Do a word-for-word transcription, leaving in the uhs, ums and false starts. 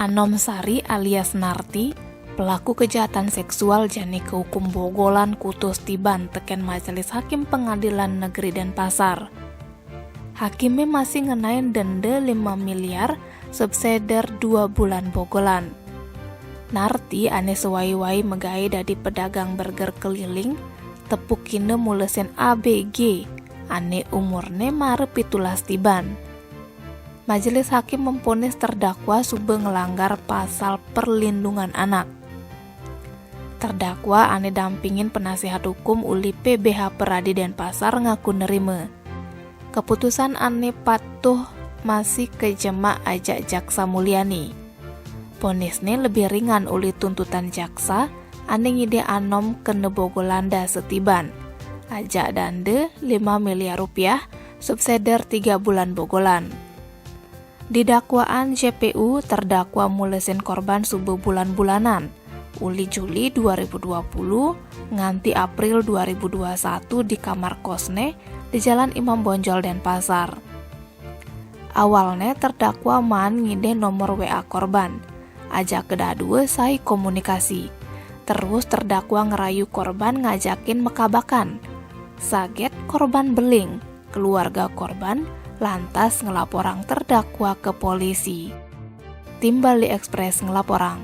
Anom Sari alias Narti, pelaku kejahatan seksual jani kehukum bogolan kutus tiban teken Majelis Hakim Pengadilan Negeri Denpasar. Hakimnya masih ngenain denda lima miliar, subseder dua bulan bogolan. Narti ane sewai-wai megae dadi pedagang burger keliling, tepukine mulesin A B G, ane umurne mare pitulas tiban. Majelis Hakim memponis terdakwa suba ngelanggar pasal perlindungan anak. Terdakwa ane dampingin penasihat hukum uli P B H Peradi Denpasar ngaku nerima. Keputusan ane patuh masih kejemak ajak Jaksa Mulyani. Ponisne lebih ringan uli tuntutan jaksa ane ngide Anom kene bogolanda setiban, ajak dande lima miliar rupiah, subseder tiga bulan bogolan. Di dakwaan J P U, terdakwa mulesin korban suba bulan-bulanan, uli Juli dua ribu dua puluh nganti April dua ribu dua satu di kamar kosne di Jalan Imam Bonjol, Denpasar. Awalne terdakwa maan ngide nomor W A korban, ajak kedadua sai komunikasi. Terus terdakwa ngerayu korban ngajakin mekabakan. Saget korban beling, keluarga korban lantas ngelaporang terdakwa ke polisi. Tim Bali Express ngelaporang.